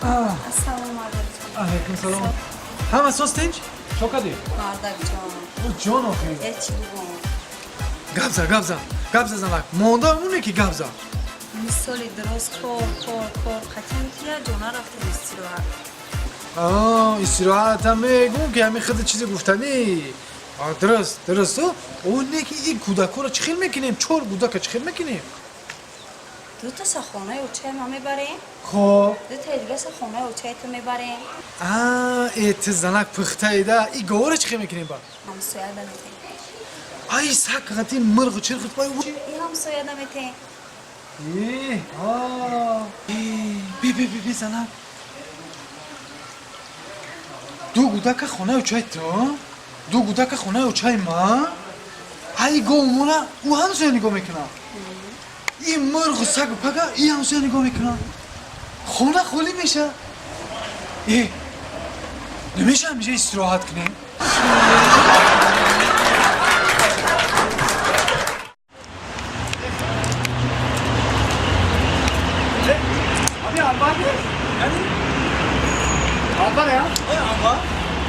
Ассалому алайкум. Алайкум салом. Ҳама соз тинч? Чо кардӣ? Мардак ҷон. О ҷон охи. Як чӣ бигӯм. Гап за, гап за. Гап за занак. Монда ҳамоне ки гап за. Мисоли дуруст кор, кор, кор. Қатъан ки як ҷо нарафтем истироҳат. Аа, истироҳатам мегӯм ки ҳамин худи чизе гуфтанӣ. Дуруст, дуруст. О, не ки ин кӯдакҳоро чӣ хел мекунем? Чор кӯдака чӣ хел мекунем? Дуташа хонаи очаи ман мебарем. Хоб. Дутаи дигаша хонаи очаи ту мебарем. Аа, э ту занак пухтаида. И говора чӣ хел мекунем ба? Ҳамсоя наметем. Ай сак қати мурғу чирхи пай. И ҳамсоя наметем. Э, аа. Би би би би занак. Ду кӯдака хонаи очаи ту, ду кӯдака хонаи очаи ман. Ай говмона ӯ ҳамсоя нигоҳ мекунад. Ин мурғу сагу пага и ҳамсоя нигоҳ мекунад. Хона холӣ меша. Э, намеша ҳамеша истироҳат кунем?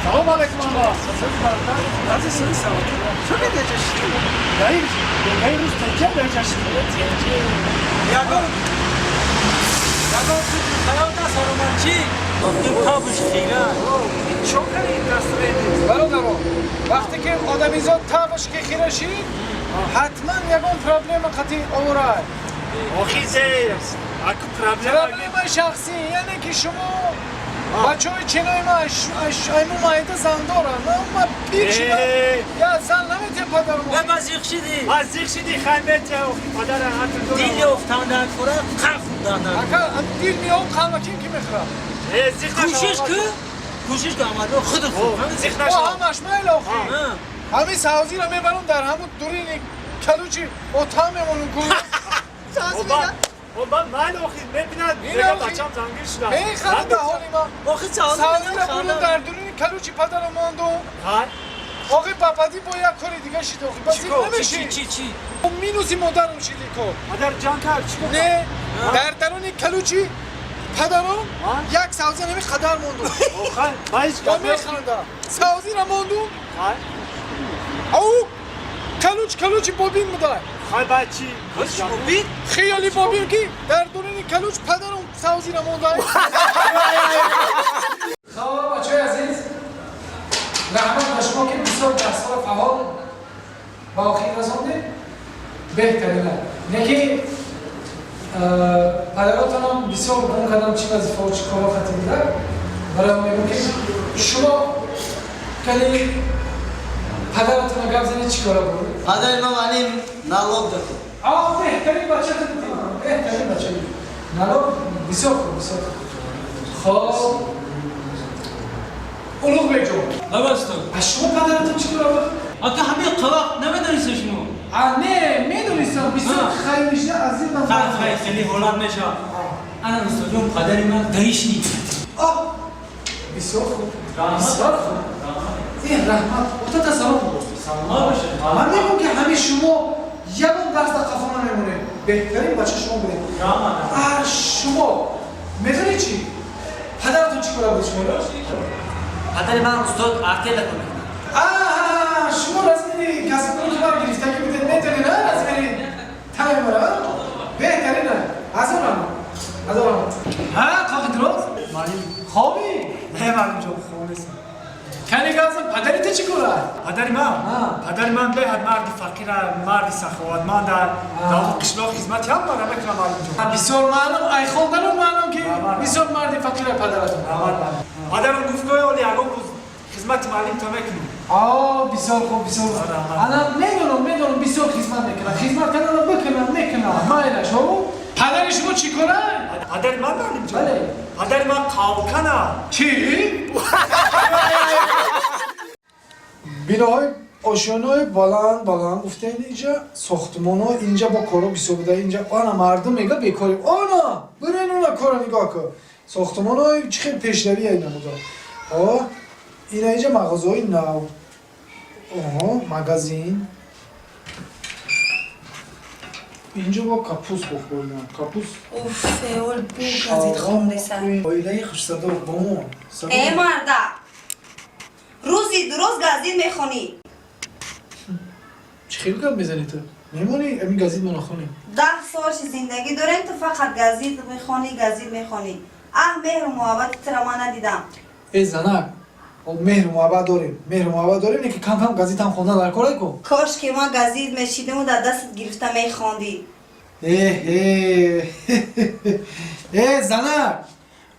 Салом алейкум, анвар. Ягон ягон хаёл насаромад чӣ? Табуш хира. Бародаро, вақте ки одамизод табаш ки хира шид, ҳатман ягон проблема қатъи оварад. Охи аку проблема. Проблемаи шахсӣ, яъне ки шумо бачаҳои чинои ма айму майда зан дорам. Ма пир шудам. Я зан наметиҳам падару Ва мазиқ шидӣ. Мазиқ шидӣ, хай метия охи падара ҳатр дорам. Дил ёфтандан хӯра, қан хӯрдандан. Ака, дил меём қалма ким ки мехӯрад? Э, зиқ нашав. Кӯшиш ку, кӯшиш ку амадо худ хӯр. Зиқ О, нашав. ҳамаш майл охи. Ҳамин савзиро мебарам дар ҳамун дурини калучи отам мемонум ку. Оба майл охи мебинад, мега бачам зангир шуда. Мехӯрад даҳони ман. Охи савзиро Савзиро бурум дар дурини калучи падарам мондум. Хай. Охи папади бо як кори дига шид охи. Ба зиқ намеши. Чӣ чӣ? Минуси модарам шиди кор. Падар ҷан кард, чӣ кор? Не, дар даруни калучи падарам як савза нами қадар мондум. Хай, ман ҳеҷ Ва гап мехӯрда. Савзиро мондум. Хай. Ау калуч калучи бобин буда. Хай баъд чӣ? Бобин? Хиёли бобин ки дар дуруни калуч падарам савзиро монда. Хоб, бачаҳои азиз, раҳмат ба шумо ки бисёр дарсҳоро фаъол ба охир расондед. Беҳтарина. Неки падаротонам бисёр гум кардам чӣ вазифао чӣ корро хати буда. Барои он мегӯм ки шумо кали падаратонро гап занед чӣ кора буд? Падари ман валим налог дод. А, беҳтарин бача худатӣ. Беҳтарин бача. Налог бисёр хуб, бисёр хуб. Хоб. Улуғбек ҷон. Лабастон. Аз шумо падаратон чӣ кора буд? Ака ҳамин қавақ намедонистед шумо? А, не, медонистам, бисёр хайр мешида аз ин Хай, хай, хеле ҳолат мешавад. Ана устодҷон, падари ман гаишник. А, бисёр хуб. Бисёр хуб. Ин раҳмат. Отата салом буд. Саломат бошед. Ман мегӯм ки ҳамин шумо ягон дарс дар қафо намемонед. Беҳтарин бача шумо будед. Раҳмат. А шумо медонед чӣ? Падаратон чӣ кора буд шумо? Падари ман устод артела кор мекунад. А, шумо размери касбро ки ман гирифтагӣ будед, метавонед, а, размери танаи маро, а? Беҳтарина. Азор раҳмат. Азор раҳмат. Ҳа, қоқи дуроз? Маълим. Хобӣ? Не, маълим ҷон, хоб нестам. Кани гап зан, падари ту чӣ кора? Падари ман? Падари ман беҳад марди фақира, марди саховатманд, дар қишлоқ хизмати ҳам мара мекунам, маълим ҷон. Бисёр маълум, ай хондану маълум ки бисёр марди фақира падаратон. Падарам гуфт ки оли ягон рӯз хизмати маълим то мекунем. А, бисёр хуб, бисёр хуб. Ана медонам, медонам, бисёр хизмат мекунад. Хизмат карданро бикунад, мекунад. Майлаш, ҳо? Падари шумо чӣ кора? Падари ман, маълим ҷон? Бале. Падари ман қавкана. Чӣ? Биноҳои ошёнаҳои баланд баланд гуфтем инҷа, сохтмонҳо инҷа бо коро бисёр буда инҷа. Ана мардум мега бекорӣ. Ана, бирен она кора нигоҳ кун. Сохтмонҳои чӣ хел пешравӣ ай намуда. Ҳо, ина инҷа мағозаҳои нав. Оҳо, магазин. Инҷо бо капус бухӯрдам. Капус. Уф, ол бу газет хондеса. Оилаи хушсадо бо мо. Э, марда! Рӯзи дуроз газет мехонӣ. Чӣ хел гап мезанӣ ту? Мемонӣ ҳамин газет мо нахонем? 10 сол ши зиндагӣ дорем, ту фақат газет мехонӣ, газет мехонӣ. Аҳ, меҳру муҳаббати тура ман надидам. Э, занак, меҳру муҳаббат дорем. Меҳру муҳаббат дорем, не ки кам-кам газетам хондан дар кор ку. Кош ки ман газет мешидиму дар дастат гирифта мехондӣ. Э, э, занак,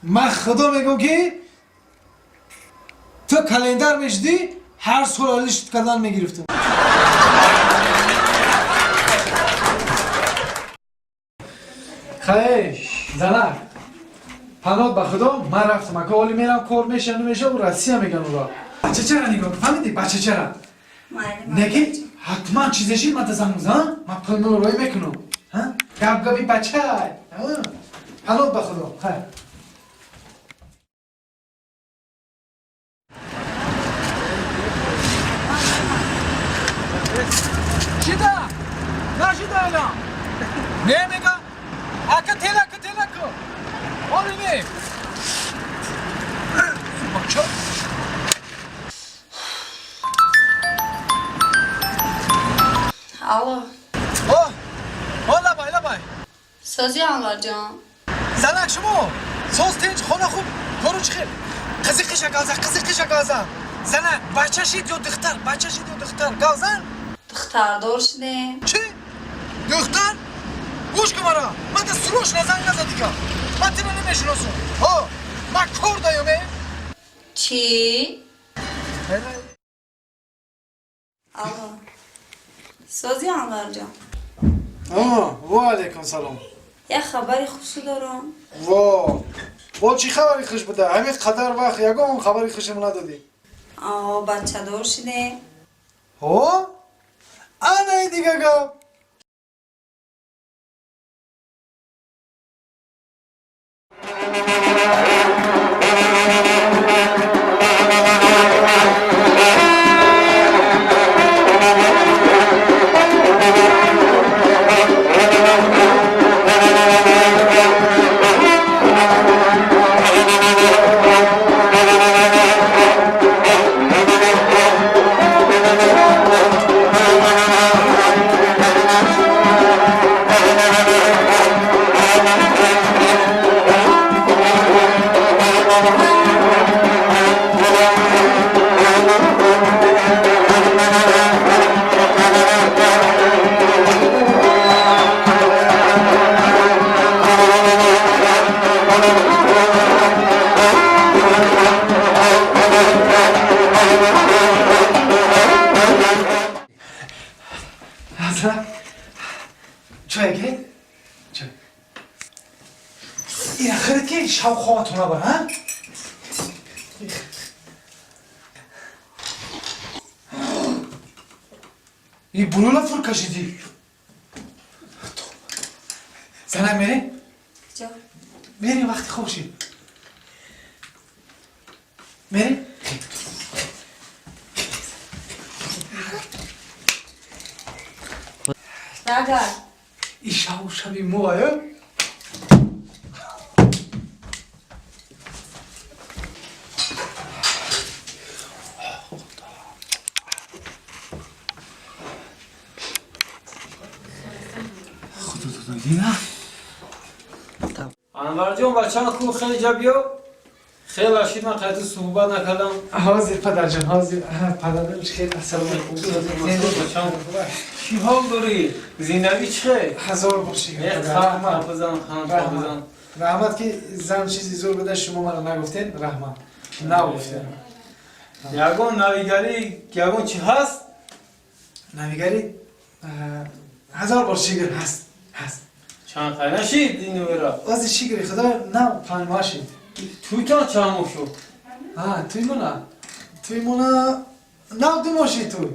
ман худо мегӯм ки ту календар мешидӣ, ҳар сол алишт кардан мегирифтам. Хай, занак, паноҳ ба худо, ман рафтам. Ака оли мерам, кор меша, намеша, у Россия меган ура. Бачачара нигоҳ, фаҳмидӣ? Бачачара. Не ки ҳатман чизе шид, ман та занг мезанам, ман пул мулро роӣ мекунам. Ҳа? Гап габи бачай. Паноҳ ба худо. Хай. Шида! Нашида алан! Не мега? Ака телака телака! Оли не! Бача! Алло. О! О, лабай, лабай! Сози Анварҷон. Занак шумо! Соз тинч, хона хуб, кору чӣ хел? Қизи қиша газа, қизи қиша газа! Занак, бача шид ё духтар? Бача шид ё духтар? Газан? Духтардор шудем. Чӣ? Духтар? Гӯш кун мара! Ман та срочно занг наза дига! Ман тира намешиносам! Ҳо! Ман кор даём, э? Чӣ? Алло. Сози Анварҷон. Ва алайкум салом. Як хабари хушӣ дорам. Во! Бо чӣ хабари хуш буда? Ҳамин қадар вақт ягон хабари хушам надодӣ. О, бачадор шудем. Ҳо? Анаи дига гап! Чой гиред? Чой. Ира хирид ки шав хобатон набар, ҳа? И булула фур кашидӣ. Занак мерем? Куҷо? Мерем вақти хоб шид. Мерем? Нагар. И шаву шаби мо, ая? Худо додагина. Анварҷон, бачаам ку хеле ҷа биё. Хеле шид ман қайти суҳбат накардам. Ҳозир падарҷон, ҳозир. Падарҷон хеле ассалому алайкум. Бачаам, чӣ ҳол дорӣ? Зиндагӣ чӣ хел? Ҳазор бор шукр. Раҳмат. Бизан, хан бизан. Раҳмат ки зан чизи зур буда шумо маро нагуфтед, раҳмат. Нагуфтед. Ягон навигарӣ, ягон чӣ ҳаст? Навигарӣ ҳазор бор шукр ҳаст, ҳаст. Чанд қай нашид ин вера? Ози шукри худо на 5 моҳ шид. Туйтон чанд моҳ шуд? А, туй мона. Туй мона нав 2 моҳ шид туй.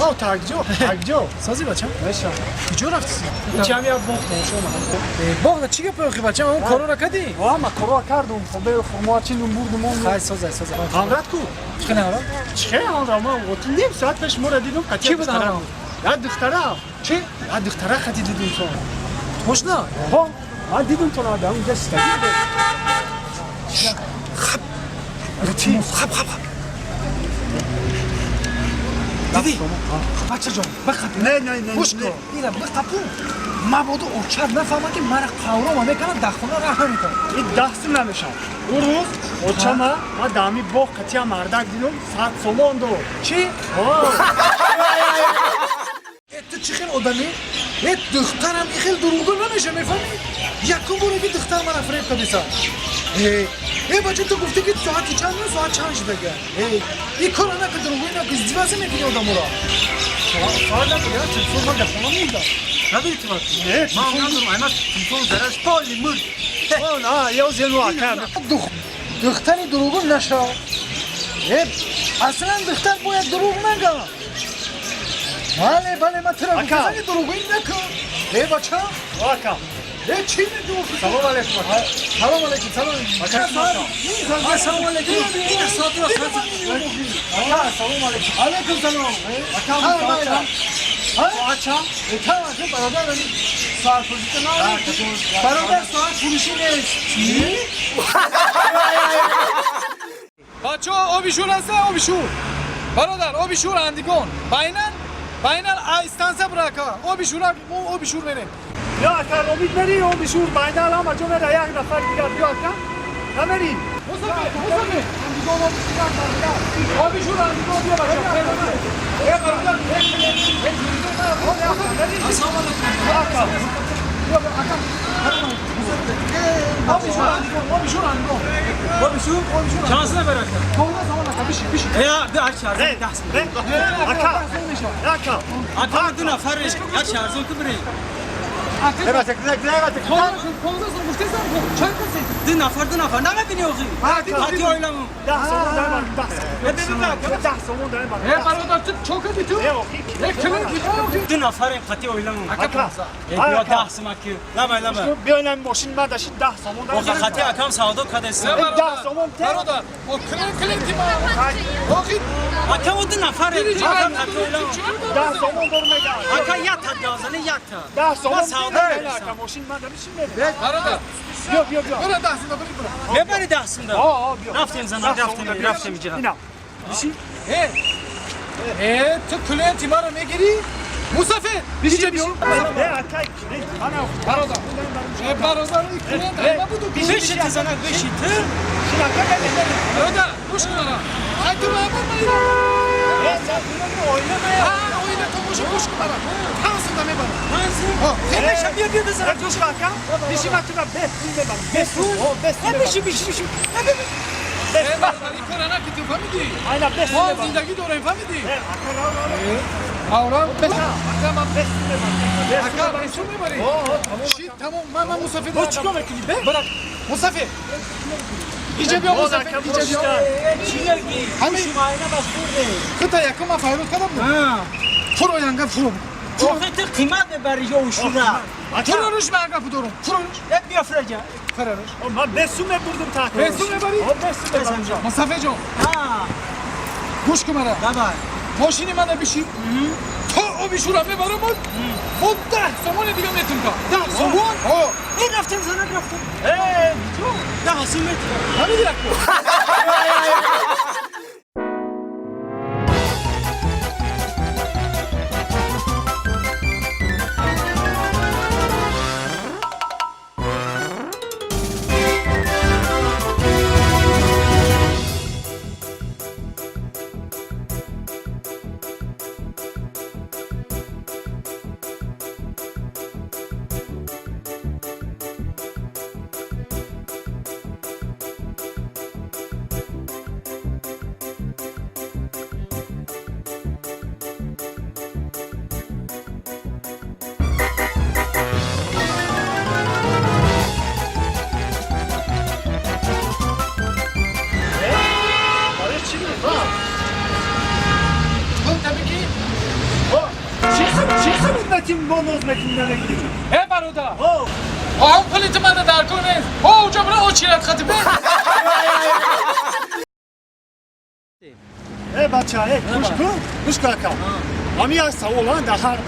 О, такҷо, такҷо. Сози бачам? Меша. Куҷо рафтӣ? Чам я боғ тамошо омадам. Боғда чӣ гап охи бачам? Он корора кадӣ? Ва, ма корора кардум. Хобе хурмо чиндум бурдум он. Хай созай, созай. Ҳамрат ку? Чӣ хел ҳамрат? Чӣ хел ҳамрат? Ма вот ним соат пеш моро дидум қатия. Чӣ буд ҳамрат? Я духтара. Чӣ? Я духтара қати дидум то. Точно? Ҳо, ман дидум то на дар унҷа шиштагӣ буд. Хаб. Хаб, хаб, хаб. Диди? Бачаҷон, бақапу. Не, не, не. Гӯш кун. Ира бақапу. Мабодо очад нафаҳмад ки мара қаврома мекунад, дар хона раҳ наметавонад. Ин даҳсим намешавад. Ӯ рӯз очама ма дар ҳами боғ қатия мардак дидум, 100 сомон дод. Чӣ? Э, ту чӣ хел одамӣ? Э, духтарам ин хел дурӯғгӯ намеша, мефаҳмӣ? Якум боре ки духтар мара фиреб кардиса. Э, э, бача, ту гуфтӣ ки соати чанд, соат чанд шудага? Э, ин кора накун, дурӯғгӯӣ накун, издивоса мекунӣ одаморо. Соат набуд, телефон ман дар хона мондам. Надори ту вақт? Не, Ман надорам, аймас телефон зараш поли мурд. А, я зену ака. Духтари дурӯғгӯ нашав. Э, аслан духтар бояд дурӯғ нага. Бале, бале, ман тура гуфтам, дурӯғгӯӣ накун. Э, бача. Ака. Э, чӣ мегӯӣ? Салом алейкум, ака. Салом алейкум, салом. Ассалому алейкум. Ина соатро соат. Ака, салом алейкум. Алейкум салом. Ака, соат чанд? Э, та, ака, бародар, соат фурӯшӣ надорӣ? Бародар, соат фурӯшӣ нест. Чӣ? Бачаҳо, оби шур ҳаста, оби шур. Бародар, оби шур андигон. Байнан, байнан станция бурака. Оби шур, мо оби шур мерем. Бیا ака, робит мери, оби шур байнал ҳама ҷо мера, як нафар дигар бیا ака. Намери? Мусафир, Мусафир. Андигон оби шур андигон. Оби шур андигон бия бачаҳо. Э, бародар, э, Ассалому алейкум. Ака. Ака. Оби шур андигон, оби шур андигон. Оби шур? Оби шур. Чанд нафар ака? Понздаҳ сомон ака, бишин, бишин. Я, би ҳар чарзон даҳ сомон. Ака. Ака. Ака ду нафар, як чарзон ку бирем. Понздаҳ сомон гуфтесам, чанд касе? Ду нафар, ду нафар. Намебини охи? Қати оиламон. 10 сомон дай бар, 10 сомон. Э, би, би, би, 10 сомон дай бар. Э, бародар, ту чо кардӣ ту? Э, охи. Э, килин ки, охи. Ду нафарем қати оиламон. Ака, понздаҳ. Э, биё 10 сомон ки. Лабай, лабай. Биё инам мошин ма даши 10 сомон дай Охи бар. қати акам савдо кадест. 10 сомон те. Бародар, о килин килин ти ма. Охи, Ака мо ду нафарем. Акам қати оиламон. 10 сомон дор мега. Ака як та газани як та. 10 сомон Ма савдо те. кадестам. Ака мошин ма да бишин мерем. бародар, Биё, биё, биё. бира 10 сомон, бира, бира. Мебари 10 сомон. О, о, биё. Рафтем зана, рафтем, рафтем иҷа. Ина. Бишин. Э, э, ту клиенти маро мегирӣ? Мусафир, иҷа биё. Э, ака, клиент мана охи. Бародар, э, бародар, ин клиент ай набуду. Биши ту зана, биши ту. Шин ака, мерем, мерем. Бародар, гӯш кун мара. Ай ту ма бар мара. Э, сен оила ме. А, оила ту боша, гӯш кун мара. Панҷ сомон мебарам. Панҷ. О, Биша, биё, биё бизана. Э, гӯш кун ака. Бишин ма тура бес пул мебарам. Бес пул. О, бес пул. Э, биши, биши, биши. э, бародар, ин кора накун, ту фаҳмидӣ? Айна бес пул Мо мебарам. зиндагӣ дорем, фаҳмидӣ? Э, ака, ра, ра, ра. Аврам, ака, ман Бес пул мебарам. Бес пул ака, мебарам. бес пул мебарӣ? О, о, тамом. Ши, тамом, ман ман мусафир. Бо чӣ кор мекунӣ, бе? Бира, мусафир. Иҷа биё, Боз мусафир, ака, иҷа биё. Э, чӣ мегӣ? Ҳамин. Гӯши майна бас хӯрде. Хута якум ман файрод кардам. Фуро янга, фуро. Охи ту қимат мебари ё ушура. Фуро руш, ман гапу дорум. Фуро руш. Э, биё фураҷа. Фуро руш. О, ман бес сум мебурдум та ака. Бес сум мебарӣ? О, бес сум мебарам. Мусафир ҷон, Ҳа, гӯш кун мара. давай. Мошини мана бишин. То оби шура мебарам, мо 10 сомони дига метум та. 10 сомон? О, Э, рафтем зана, рафтем. Э, 10 сом метум. ҳамин яку. Чӣ хидмати мо ноз мекунӣ намегирӣ? Э бародар. Ҳам пули ту мана дар кор нест. Ҳо уҷа бира очират хати бе. Э бача, э гӯш кун, гӯш кун ака. Ҳами як савол дар ҳар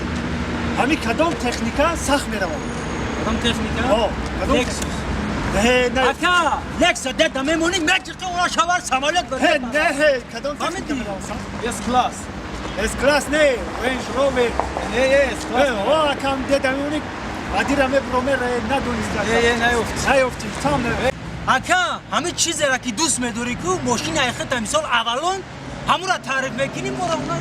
ҳами кадом техника сахт меравад? Кадом техника? Ҳо, кадом Lexus. Не, не. Ака, Lexus деда мемонӣ, меҷиқи ора шавар самолёт Ҳе, не, ҳе, кадом техника меравад сахт? S-класс. S-класс не, Range Rover. Не, не, S-класс. Ҳо, акам деда мемонӣ, адира мебро мере, надониста. Не, не, наёфтӣ. Наёфтӣ, там не. Ака, ҳамин чизеро ки дӯст медорӣ ку, мошини айхита мисол Авалон, ҳамура таъриф мекунӣ, мора уна.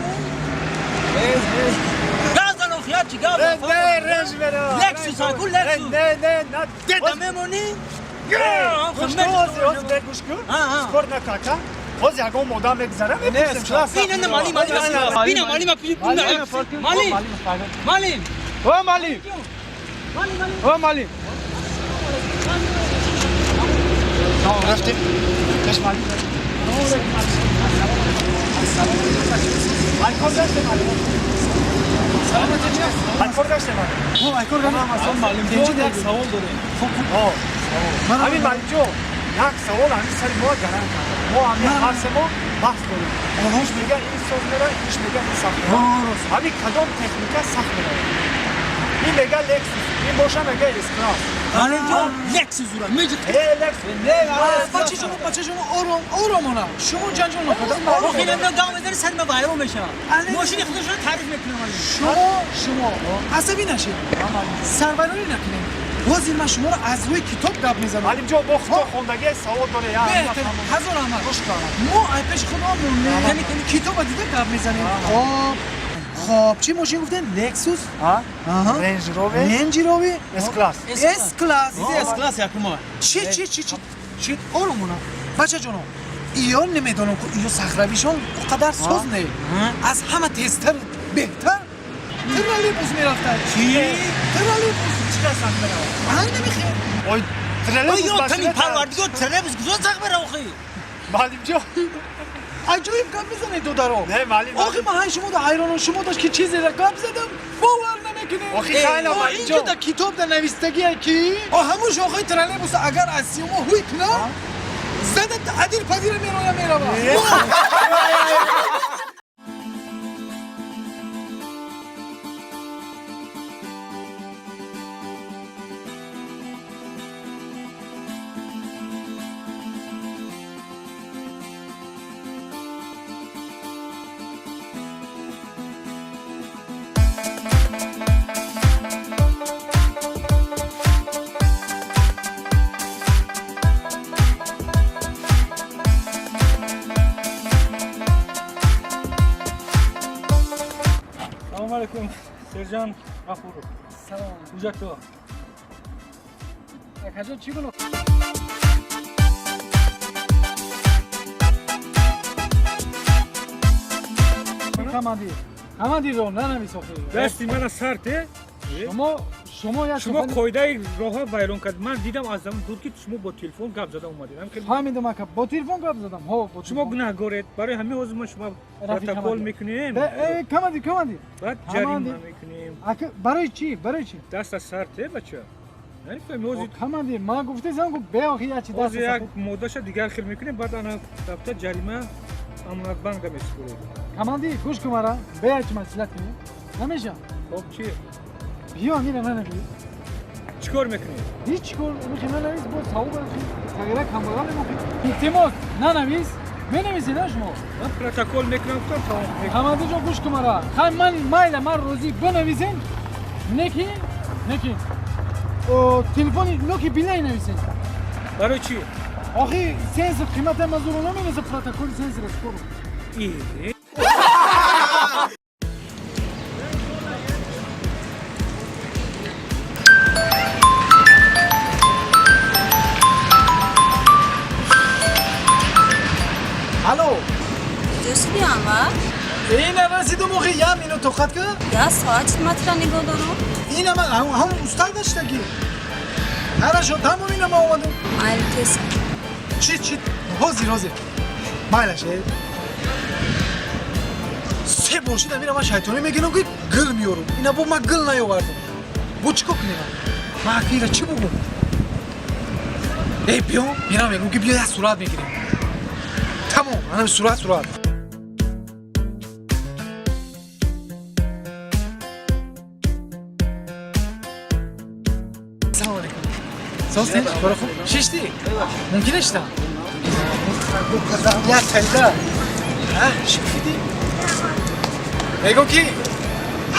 Газан охия чи гап? Не, не, Range меравад. Lexus аку, Lexus. Не, не, на. Деда мемонӣ? Гӯш кун, ҳозир, ҳозир, не, гӯш кун. Спор нака, ака. Ҳозир ягон одам мегузара, мепурсем. Бина, на, малим, малим, бина, малим, малим, малим. О, малим. О, малим. Рафтем. Пеш малим. Айкор гаштем, малим. Айкор гаштем, малим. О, айкор гаштем. Малим, як савол дорем. Ҳо. Ҳамин малимҷон, як савол ҳамин сари мо гаранг кард. Мо ҳамин ҳар се мо баҳс дорем. Иш мега ин соз мера, иш мега ин сахт мера. Ҳамин кадом техника сахт меравад? Ин мега Lexus, ин боша мега S-класс. Малимҷон, Lexus ура, меҷиқи. Э, Lexus. Не, бача шумо, бача шумо ором, оромона. Шумо ҷанҷол накарда. Охи намедонам гап мезанӣ, сари ман вайрон мешавад. Мошини худашро таъриф мекунам. Шумо, шумо асабӣ нашед. Сарвайронӣ накунед. Ҳозир ман шуморо аз рӯи китоб гап мезанам. Малимҷон, бо худо хондагӣ савол дорем. Беҳтар, ҳазор аҳмад. Мо ай пеши худо монем. Китоба дида гап мезанем. Хоб. Хоб, чӣ мошин гуфтем? Lexus? Range Rover. Range Rover. S-класс. S-класс. S-класс якума. Чӣ, чӣ, чӣ, чӣ? Чӣ? Оромона. Бачаҷоно, иё намедонам ку иё сахравишон о қадар соз не. Аз ҳама тезтар, беҳтар троллейбус мерафтад. Чӣ? Троллейбус. Чӣ қадар сахт меравад? Ҳай намехел. Ой, троллейбус Ой, тани парвардигор, троллейбус куҷо сахт меравад охи? Малимҷон. Аҷоиб гап мезанед, додаро. Не, малим. Охи ман ҳай шумо да ҳайронам, шумо дошт ки чизеро гап задам, бовар намекунед. Охи хайла, малимҷон. Инҷо да китоб да навистагие ки о ҳамун шохаи троллейбус агар аз сиёмо ҳуй кунад, зада адир падира мероя мерава. Салом алейкум, Сержан Ғафуров. Салом. Ҳуҷҷатҳо. Акаҷон, чӣ гуноҳ? Командир, командирро нанавис охи. Дасти мана сар те. Шумо, шумо як шумо қоидаи роҳа вайрон кард. Ман дидам аз замон дур ки шумо бо телефон гап зада омадед. Фаҳмидам ака, бо телефон гап задам. Ҳо, бо шумо гунаҳгоред. Барои ҳамин ҳозир мо шумо протокол мекунем. Командир, командир. Баъд ҷарима мекунем. Ака, барои чӣ? Барои чӣ? Даст аз сар те, бача. Намефаҳми ҳозир. Командир, ман гуфтесам ку беохи як чи даст. Ҳозир як моддаша дигар хел мекунем, баъд ана дафта ҷарима амонатбанка месупоред. Командир, гӯш кун мара, бея чи маслиҳат кунем. Намеша? Хоб чӣ? Биё, мира нанавис. Чӣ кор мекунӣ? Ҳеҷ кор, мехи нанавис, бо савоб тағйира камбағал мемохи. Илтимос, нанавис. Менависед на шумо? Ман протокол мекунам, гуфтам тамом. Командир ҷон, гӯш кун мара. Хай ман майла, ман розӣ бинависен. Неки, неки. Телефони ноки билай нависен. Барои чӣ? Охи сенсор қимата мазуро намераса протоколи сенсор спору. Алло. Куҷо шуди, Анвар? Ина расидум охи, як минут тоқат кар. Як соат чӣ матра нигоҳ дорум? Ина ман ҳам устад даштаги. Хорошо, тамом ина ман омадам. Майли, тез. Чӣ, чӣ? Ҳозир, ҳозир. Майлаш, э. Се бор шид амира ман шайтонӣ мегирам ки гул меёрам. Ина бо ман гул наёвардам. Бо чӣ кор кунем? Ман акира чӣ бугум? Эй, биё, мерам мегум ки биё як сурат мегирем. Тамом, анам сурат сурат. Салом алейкум. Соз тинч? Кора хуб? Шишти? Мумкин шиштам? Як тайда. Шифиди? Мегум ки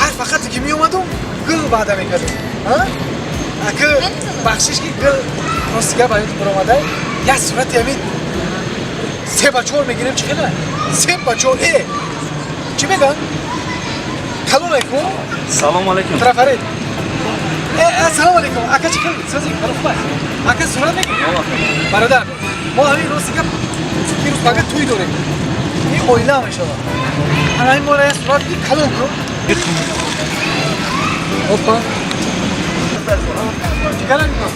ҳар фақате ки меомадум гул ваъда мекардум. Аки бахшиш ки гул рости гап ҳаёти баромадай як сурати ҳамин 3 ба 4 мегирем чӣ хела? 3 ба 4 э чӣ меган? Калон алейкум. Салом алейкум. Трафарет. Э, ассалому алейкум. Ака чӣ хел? Сози кора хуб аст? Ака сурат мегирем? Бародар, мо ҳамин рости гап дирӯз пага тӯй дорем. Ин оила мешавад. Ана ҳамин моро як сурат бигир калон кун. Опа. Чикара мекун?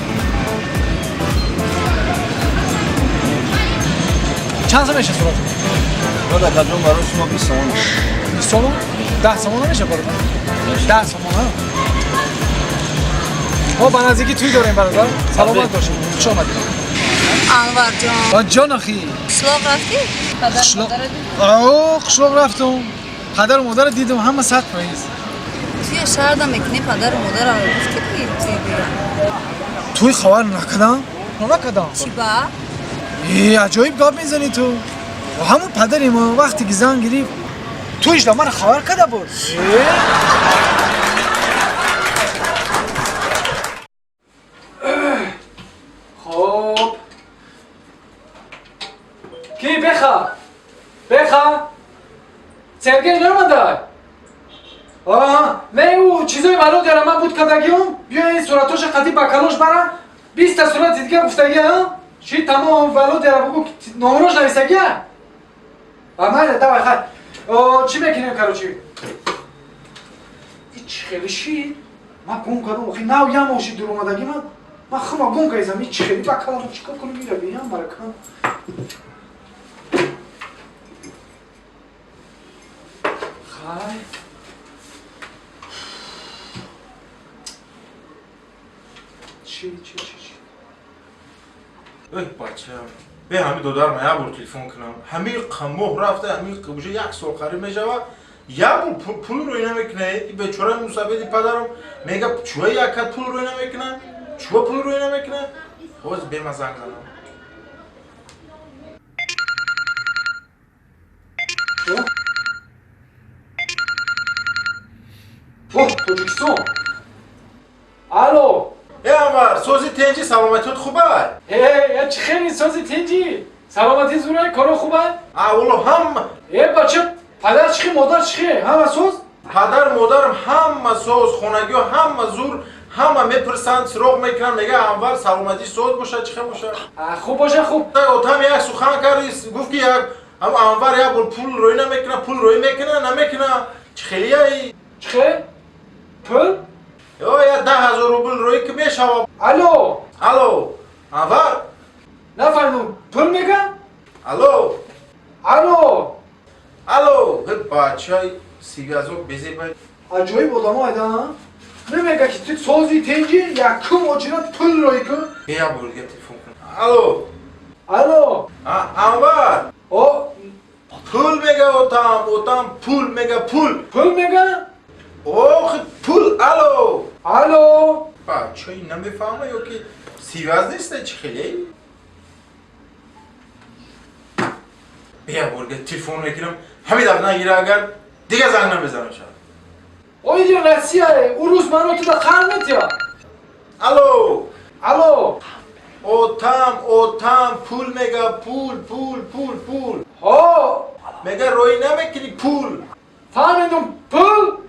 Чанд сом меша сурат? Акаҷон, барои шумо 20 сомон. 20 сомон? 10 сомон намеша бародар? 10 сомон, ҳа? Мо ба наздикӣ тӯй дорем бародар. Саломат бошед. Хуш омадед. Анварҷон. Ҷон ахи. Қишлоқ рафтӣ? Қишлоқ? О, қишлоқ рафтум. Падару модарро дидам, ҳама 100%. Туя шаҳрда мекунӣ, падару модарро гуфтӣ ки туй бия? Туй хабар накардам? Накардам. Чӣ ба? Э, аҷоиб гап мезанӣ ту. Ҳамун падари мо вақте ки зан гирифт, туиш да мара хабар карда буд. Хоб. Ки беха? Беха? Сергей наомада? Аҳа, не ӯ чизои Володяра ман буд кардагиам, биё ин суратоша қати ба калош бара, 20-та сурати дига гуфтагиа, а? Чи тамом Володяра бугу номрош нависагиа? А майла, давай, хай. О, чӣ мекунем, короче? И чӣ хеле шид? Ман гум кардам, охи нав ям оши дур омадагӣ ман. Ман хума гум кардам, и чӣ хеле ба калам чӣ кор кунем ира биям баракам. Хай. Чӣ, чӣ, чӣ, чӣ? Эй, бача, бе ҳами додарма як бор телефон кунам. Ҳами моҳ рафта, ҳами уже як сол қариб мешава. Як бор пул рӯй намекуна. И бечора мусабеди падарам мега чӯа якат пул рӯй намекуна? Чӯа пул рӯй намекуна? Ҳозир бема занг занам. О, Тоҷикистон. Алло. Э, Анвар, сози тенҷи, саломатиёт хубай? Э, я чӣ хели сози тенҷи? Саломатӣ зурай, коро хубай? А, волло ҳама. Э, бача, падар чӣ хел, модар чӣ хел? Ҳама соз? Падар модарам ҳама соз, хонагиҳо ҳама зур, ҳама мепурсанд, суроғ мекунанд, мега Анвар саломатӣ соз бошад, чӣ хел бошад? А, хуб боша, хуб. Отам як сухан кард, гуфт ки як ам Анвар як бор пул рӯй намекуна, пул рӯй мекуна, намекуна. Чӣ хелияи? Чӣ хел? Пул? Ё, я 10 000 рубл рӯй ки мешава. Алло. Алло, Анвар? Нафаҳмидам, пул мега? Алло. Алло. Алло, бачаи сигазо безебай. Аҷоиб одамо айда, а? Намега ки ту сози тенҷи, якум очират пул рӯй кун. Бе як бор дига телефон кун. Алло. Алло. А, Анвар. О, пул мега отам, отам пул мега пул. Пул мега? Ох, пул, алло. Алло. Бачаи намефаҳма ё ки сиваз неста чӣ хеле? Бе як бор дига телефон мекунам, ҳамин дафъа нагира агар дига занг намезанам шад. О, иҷо Россия, урус маро туда қар метия. Алло. Алло. Отам, отам, пул мега, пул, пул, пул, пул. Ҳо. Мега рӯй намекунӣ пул. Фаҳмидум, пул?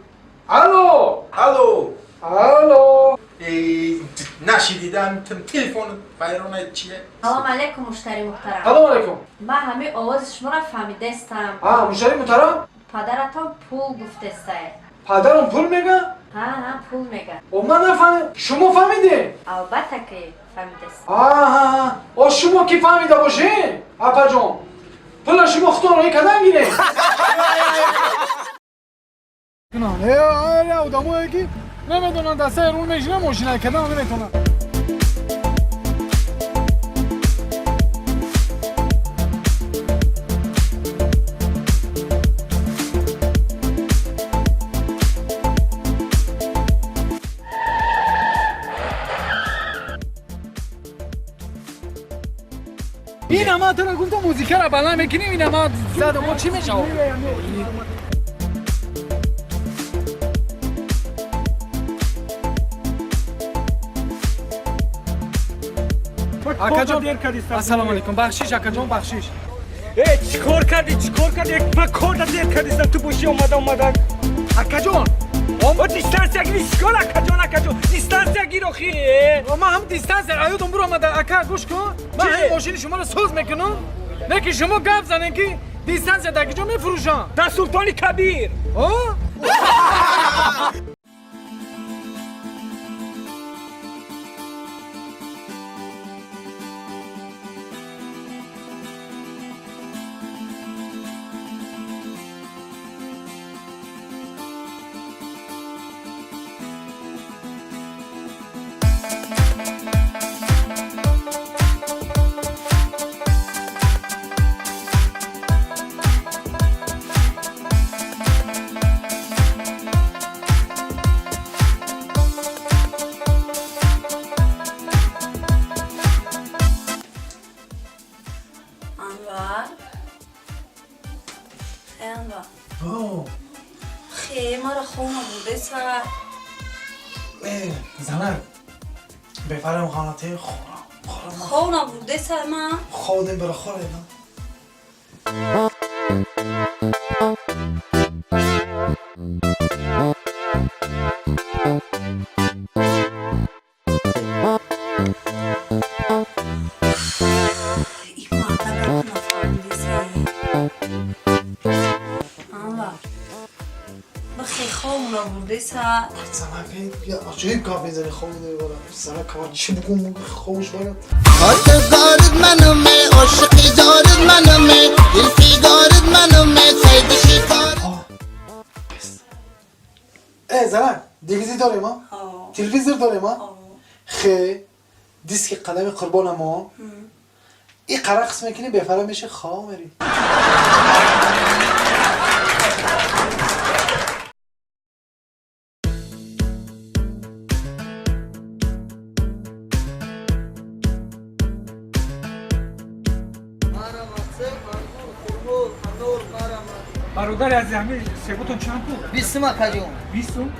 Алло. Алло. Алло. Эй, нашидидам телефон вайрона чие? Салом алейкум, муштари муҳтарам. Салом алейкум. Ман ҳамин овози шуморо фаҳмидаистам. А, муштари муҳтарам? Падаратон пул гуфтестай. Падарам пул мега? Ҳа, ҳа, пул мега. О, ман нафаҳмидам. Шумо фаҳмидед? Албатта ки фаҳмидаст. Аҳа, о шумо ки фаҳмида бошед, апаҷон, пула шумо худтон роӣ кардан гиред. Кунан. Э, одамое ки намедонанд дастаи рул мешина, мошина кардан наметонанд. Ин ама туро гуфтам, музикаро баланд мекунем, ин ама зада мо чӣ мешавад? Акаҷон, ассалому алайкум, бахшиш, акаҷон, бахшиш. Э, чикор кардӣ, чикор кардӣ? Ба корда дер кардистам, ту бошӣ омада омада. Акаҷон, О, дистанция гири, чикор, акаҷон, акаҷон, дистанция гир охи. Ман ҳам дистанция аёдам буромада, ака, гӯш кун. Ман ҳамин мошини шуморо соз мекунам. Не ки шумо гап занем ки дистанция дар киҷо мефурӯшам? Дар Султони Кабир. О? Анвар, э, Анвар, хе, мара хона бурдеса. Э, занак, бефарам хонате хӯрам, хӯрам. Хона бурдеса ма. Хобдем бара хӯрем. И марда гап нафаҳмидеса. Анвар, бихе, хона бурдеса. Занак, я аҷоиб гап мезани, хоб намебарам. Занак, ман чӣ бигӯм, хобш барад. خواستگارت منم، عاشقی دارد منم، دلفگارت منم، صید شکار. Э, занак, дивизи дорем, а? Телевизор дорем, а? Хе, диски қалами қурбонамо. И қара қисм мекунӣ, бефара меши, хоб мери. Бародари азиз, ҳамин себотон чанд пул? 20 сум, акаҷон. 20 сум?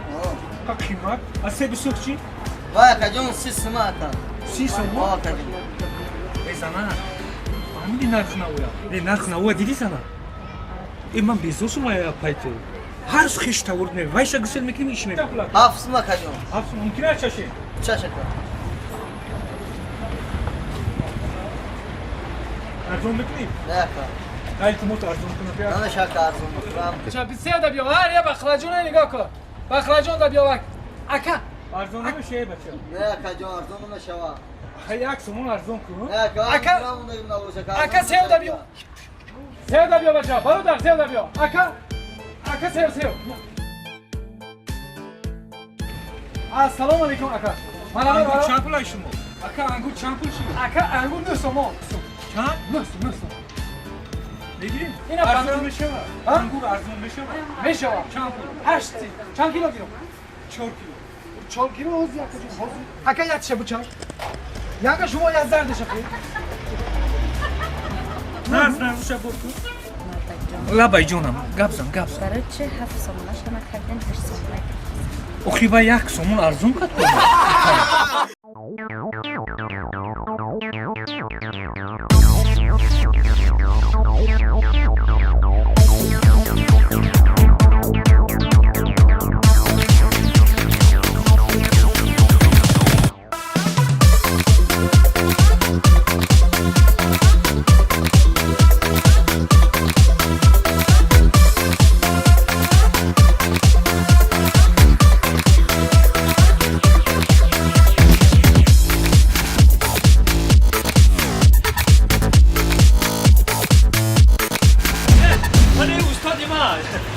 Қа қимат. А себи сурх чӣ? Вай, акаҷон, 30 сум, ака. 30 сум? Акаҷон. Э, зана, фаҳмиди нарх навоя? Не, нарх навоя дидӣ, зана? Э, ман безор шумая пайту. Ҳар рӯз хеш тавурд ме, вайша гусел мекунем, иш мекунем. 7 сум, акаҷон. 7 сум мумкин аст чаши? Чаш, ака. Арзон мекунӣ? Не, ака. Илтимос, арзон кунам. Намеш, ака, арзон мекунам. Чапи се да биё, ҳар я бахлаҷона нигоҳ кун. Бахлаҷон да биё, ака. Арзон намеша, бача? Не, акаҷон, арзон намешава. 1 сомон арзон кун. Не, ака. Ака. Ака, сев да биё. Сев да биё, бача. Бародар, сев да биё. Ака. Ака, сев, сев. Ассалому алайкум, ака. Ангур чанд пул ай шумо? Ака, ангур чанд пул шуд? Ака, ангур 9 сомон. Чанд? 9, 9 сом. Мегирим? Ина арзон мешава? Ангур арзон мешава? Мешава. Чанд пул? 8. Чанд кило гирам? 4 кило. 4 кило ҳозир, акаҷон, ҳозир. Ака, як ша буча. Яка шумо як зардаша хӯ. Нарз нарзуша бор кун. Лабай, ҷонам, гап зан, гап зан. Барои чи 7 сомонаша накардем, 8 сомона? Охи, ва 1 сомон арзон кард.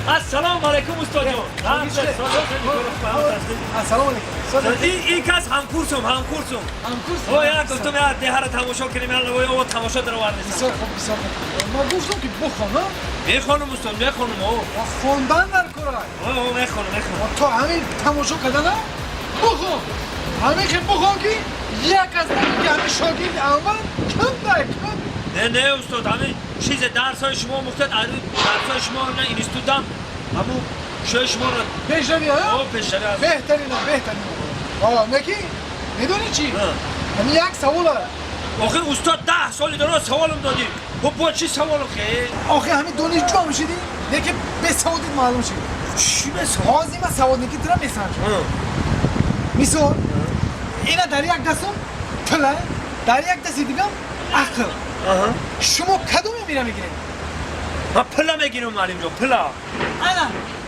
Ассалому алайкум, устодҷон. Ассалому алайкум. Ин кас ҳамкурсум, ҳамкурсум. Ҳамкурс? О, як гуфтум, як деҳаро тамошо кунем, як лавои ово тамошо даровардем. Бисёр хуб, бисёр хуб. Ман гуфтам ки бихонам. Мехонам, устод, мехонам, о. Хондан дар кора. О, мехонам, мехонам. То ҳамин тамошо кардана бихон. Ҳамин хел бихон ки як аз ки ҳамин шогирди аввал кам дай кам. Не, не, устод, ҳамин чизе дарсҳои шумо мухтад, дарсҳои шумо на институтам, ҳамун шои шуморо пешравӣ, ҳа? О, пешравӣ. Беҳтарина, беҳтарина. О, неки? Медонӣ чӣ? Ҳамин як савола. Охи устод, 10 соли дорад саволам додӣ. Хуб, бо чӣ саволам хе? Охи ҳамин донишҷӯ ҳам шидӣ, неки бесаводит маълум шид. Чӣ бесавод? Ҳозир ман саводники тура месанҷам. Мисол, ина дар як дастам пула, дар як дасти дигам ақл. Шумо кадоме мира мегиред? Ман пула мегирам, муаллимҷон, пула. Ана,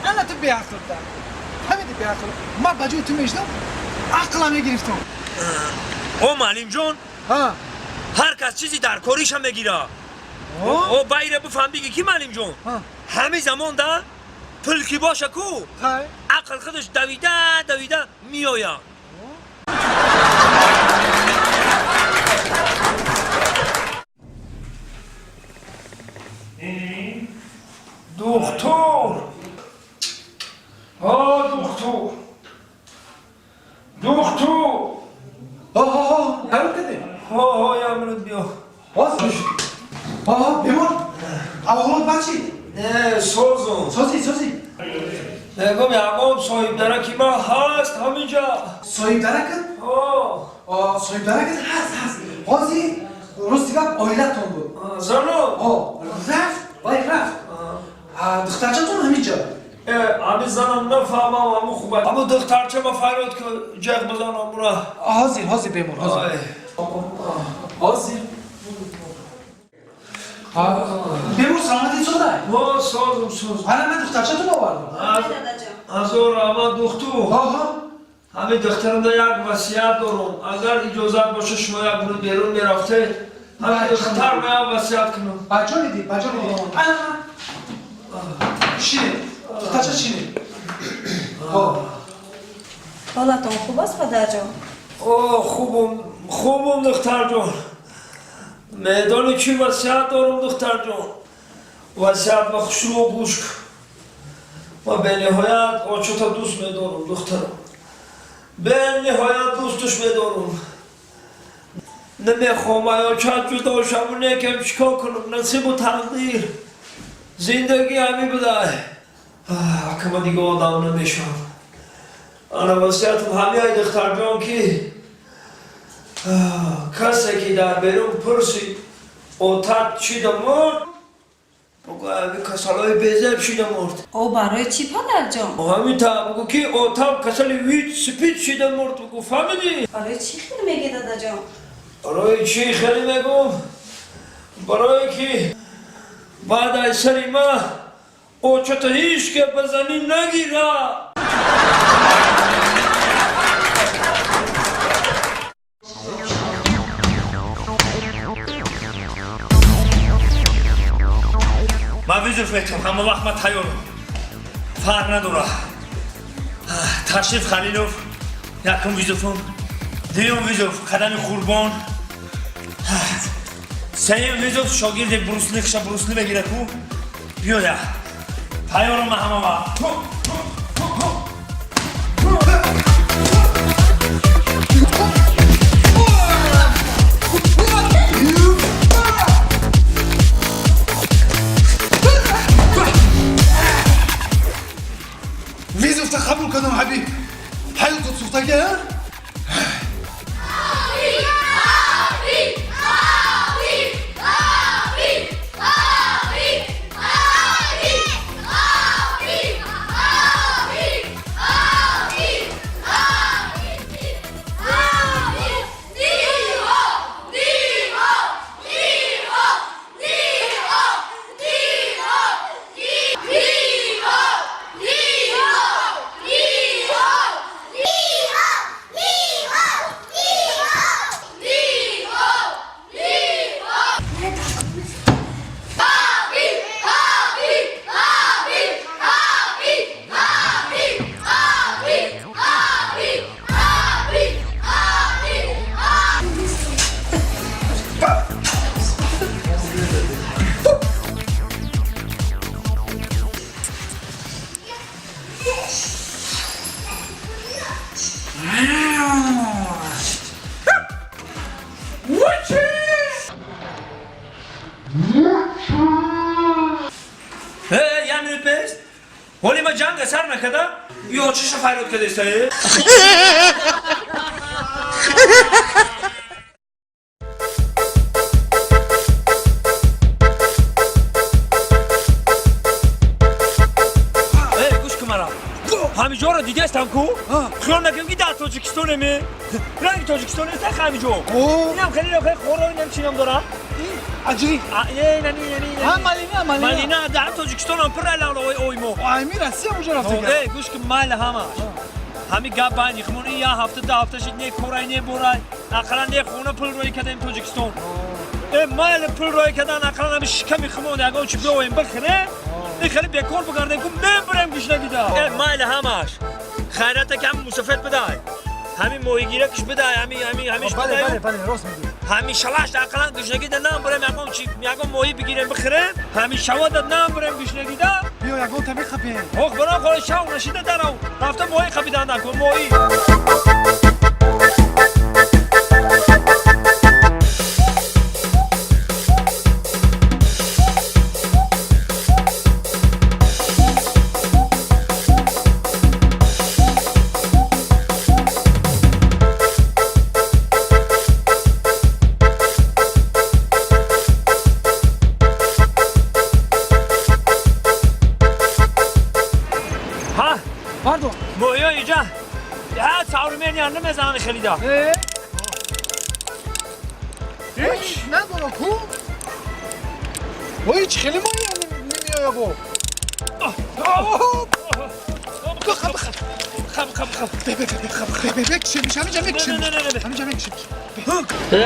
ана ту беақл да. Ҳамин беақл. Ман ба ҷои ту мешидам, ақла мегирифтам. О, муаллимҷон, ҳар кас чизи дар кориша мегира. О, байра бифаҳм, биги ки муаллимҷон, ҳамин замонда пул ки боша ку, ақл худаш давида давида меояд. Духтур! О, духтур! Духтур! О, ҳарот кардем? Ҳо, ҳо, як минут биё. Ҳозир. О, бемор. Аввалот бад шид? Не, созум. Созӣ, созӣ. Мегӯм, ягон соҳибдараки ман ҳаст ҳаминҷа. Соҳибдаракат? Ҳо. О, соҳибдаракат ҳаст, ҳаст. Ҳозир рости гап оилатон буд. Зано? Ҳо, рафт, вай рафт. Духтарчатон ҳаминҷа. Ҳамин занам нафаҳмам, ҳамун хуб. Ҳамун духтарча ма фарёд ки ҷеғ бизанам ура. Ҳозир, ҳозир бемор, ҳозир. Ҳозир. Бемор, саломатӣ сода? Ҳо, созум, созум. Ана ман духтарчатон овардам. Ҳазор раҳмат, духтур. Ҳо, ҳо. Ҳамин духтарамда як васият дорам. Агар иҷозат боша, шумо як бури берун мерафтед. Ҳамин духтар ма як васият кунам. Ба ҷони дил, ба ҷони дил. Ана, шинед. Духтарча шинед. Ҳо. Ҳолатон хуб аст, падарҷон? О, хубум, хубум, духтарҷон. Медонӣ чӣ васият дорам, духтарҷон? Васият ба хушрӯ гӯш кун. Ман бениҳоят очата дӯст медорам, духтарам. Бениҳоят дӯсташ медорам. Намехоҳам ай очат ҷудо шаву, некам чикор кунам, насибу тақдир. Зиндагӣ ҳамин будай. Акама дига одам намешавам. Ана васиятам ҳамин ай, духтарҷон, ки касе ки дар берун пурсид отат чида мурд, бугӯ ҳамин касалҳои безеб шида мурд. О, барои чӣ, падарҷон? Ҳамин та бугӯ ки отам касали вич спид шида мурд, бугӯ, фаҳмидӣ? Барои чӣ хел мегӣ, дадаҷон? Барои чӣ хеле мегӯм? Барое ки баъд аз сари ма очата ҳеҷ ке ба занӣ нагира. Ман вызов метам, ҳама вақт ман тайёрам. Фарқ надора. Ташриф Халилов, якум вызовам, дуюм вызов Қадами Қурбон, сеюм вызов шогирди Брусли, хиша Брусли мегира ку биёя. Тайёрам ман ҳама вақт. Вызов та қабул кардам, ҳабиб. Ҳаётот сӯхтагӣ, а? як минут пеш? Ҳоли ма ҷанга сар накарда, ё чиша фарёд кардеста? Гӯш кун мара. Ҳамиҷоро дидастам ку? Хиёл накунем ки дар Тоҷикистонем. Ранги Тоҷикистон нест ҳамиҷо. Инам хеле хеле хоро, инам чӣ ном дорад? Аҷри. Не, не, не, не. Ҳа, малина, малина. Малина дар Тоҷикистон ҳам пур ай ой мо. Ами Россия уҷо рафта. Э, гӯш кун, майли ҳамаш. Ҳами гап байни хумон ин як ҳафта, ду ҳафта шид, не корай, не борай. Ақаллан не хона пул рӯй кардем Тоҷикистон. Э, майли пул рӯй кардан, ақаллан ҳами шиками хумон ягон чи биёем бихӯрем. Ин хеле бекор бигардем ку мебурем гушнагида. Э, майли ҳамаш. Хайрата ки ҳами мусафед бидай. Ҳами моҳигиракш бидай, ҳами ҳами ҳамиш Бале, бидай. бале, бале, рост мегӯӣ. Ҳами шалаш ақаллан гушнагида намбурем ягон чи, ягон моҳӣ бигирем бихӯрем. Ҳами шавада намбурем гушнагида. Биё ягон та мехапем. Ох, барам хола шав нашида дарав. Рафта моҳӣ қапидан ку моҳӣ. Ҳа, Пардон. Моҳиё иҷа. Ҳа, саврумения намезананд хелида. Э? Ҳеч надора ку? Ой, чи хеле моҳи намеоя бо. Хаб, хаб, хаб. Бекшемиш, ҳаминҷа мекшемиш. Не, не, не, не. Ҳаминҷа мекшемиш.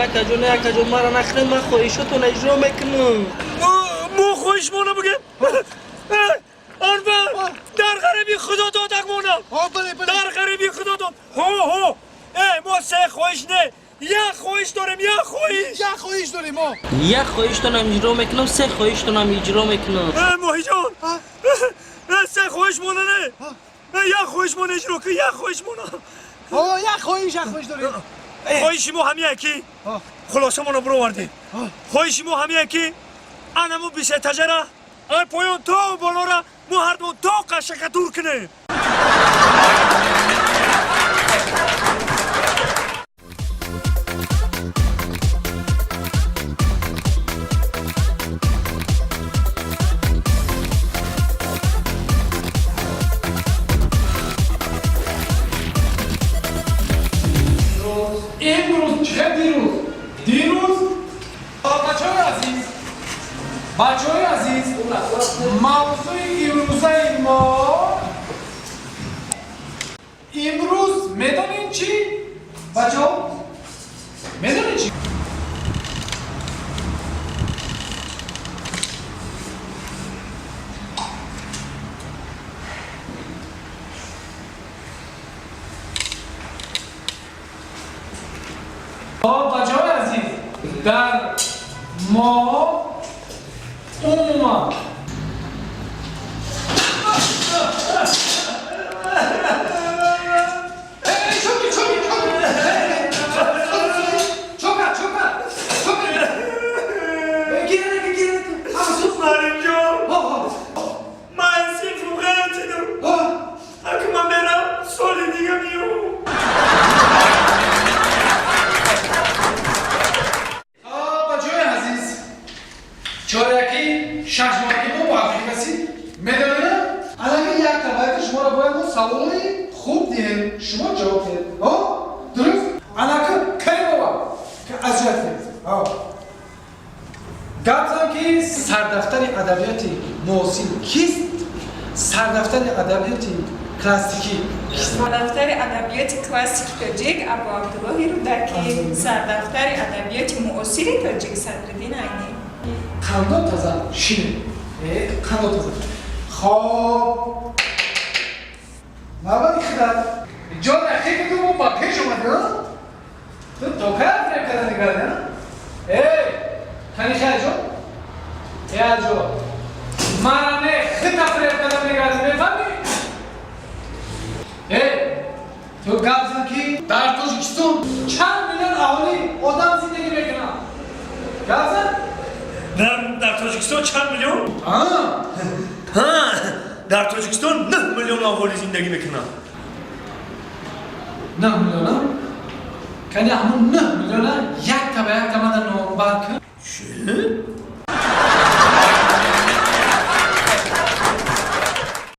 Акаҷон, акаҷон, мара нахӯред, ман хоҳишотон иҷро мекунам. Мо хоҳишмона бигем? Анвар, дар ғариби худо дод акмона. Дар ғариби худо дод. Ҳо, ҳо. Э, мо се хоҳиш не. Як хоҳиш дорем, як хоҳиш. Як хоҳиш дорем мо. Як хоҳиштонам иҷро мекунам, се хоҳиштонам иҷро мекунам. Э, моҳиҷон. Э, се хоҳиш мона не. Э, як хоҳиш мона иҷро кун, як хоҳиш мона. О, як хоҳиш, як хоҳиш дорем. Хоҳиши мо ҳамия ки хулосамонро бировардем. Хоҳиши мо ҳамия ки анамо бисетажара ай поён то болора мо ҳардумо то қашака дур кунем. Имрӯз чӣ дирӯз? Дирӯз бачаҳои азиз, бачаҳои азиз, мавзӯи имрӯзаи мо имрӯз медонед чӣ? Бачаҳо, медонед чӣ? Бачаҳои азиз, дар мо умуман Маримҷон, ман синфу ғалтидам. Ака ман мерам, соли дига миём. Бачаҳои азиз, чоряки шашмоҳаки мо ба охир расид. Медонед, аллакай як табайти шуморо бояд мо саволи хуб диҳем, шумо ҷавоб диҳед. О, дуруст? Аллакай Каримова азият кунед. Гап зан ки сардафтари адабиёти муосир кист? Сардафтари адабиёти классикӣ кист? Сардафтари адабиёти классики тоҷик Абу Абдуллоҳи Рӯдакӣ, сардафтари адабиёти муосири тоҷик Садриддин Айнӣ. Қандо таза шине. Қандо таза. Хоб. Навбати хидат. Ҷон ҳақиқи ту мо ба пеш омадӣ, а? Ту то кай фиреб карда мекардӣ, а? Эй, кани хайҷон? Эй, аҷо. Мара не, хита фиреб карда мекардӣ, мефаҳмӣ? Эй, ту гап зан ки дар Тоҷикистон чанд миллион аҳолӣ одам зиндагӣ мекунанд? Гап зан? Дар Тоҷикистон чанд миллион? А. Ҳа. Дар Тоҷикистон 9 миллион аҳолӣ зиндагӣ мекунад. 9 миллиона? Кани ҳамун 9 миллиона якта ба якта мада номбар кун. Чӣ?